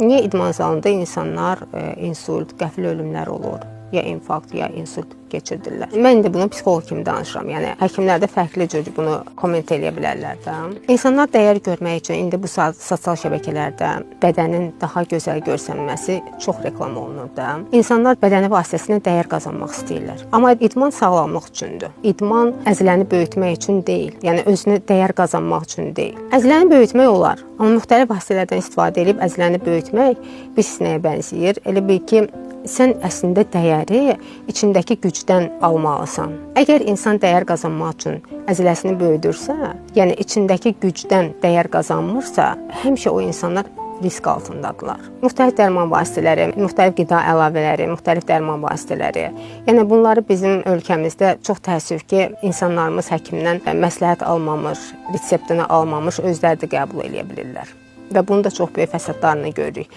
Niyə idman zalında insanlar insult, qəfil ölümlər olur? Ya infarkt, ya insult keçirdirlər. Mən indi bunu psixoloq kimi danışıram. Yəni həkimlər də fərqli cür bunu komment eləyə bilərlər də. İnsanlar dəyər görmək üçün indi bu sosial şəbəkələrdə bədənin daha gözəl görsənməsi çox reklam olunur da. İnsanlar bədəni vasitəsilə dəyər qazanmaq istəyirlər. Amma idman sağlamlıq üçündür. İdman əzələni böyütmək üçün deyil. Yəni özünü dəyər qazanmaq üçün deyil. Əzələni böyütmək olar, amma müxtəlif vasitələrdən istifadə edib əzələni böyütmək biz nəyə bənzəyir? Elə bil ki, sən əslində dəyəri içindəki gücdən almalısan. Əgər insan dəyər qazanmaq üçün əzələsini böyüdürsə, yəni içindəki gücdən dəyər qazanmırsa, həmişə o insanlar risk altındadılar. Müxtəlif dərman vasitələri, müxtəlif qida əlavələri, müxtəlif dərman vasitələri. Yəni bunları bizim ölkəmizdə çox təəssüf ki, insanlarımız həkimdən məsləhət almamış, reseptini almamış özləri də qəbul eləyə bilirlər. Və bunun da çox böyük fəsadlarını görürük.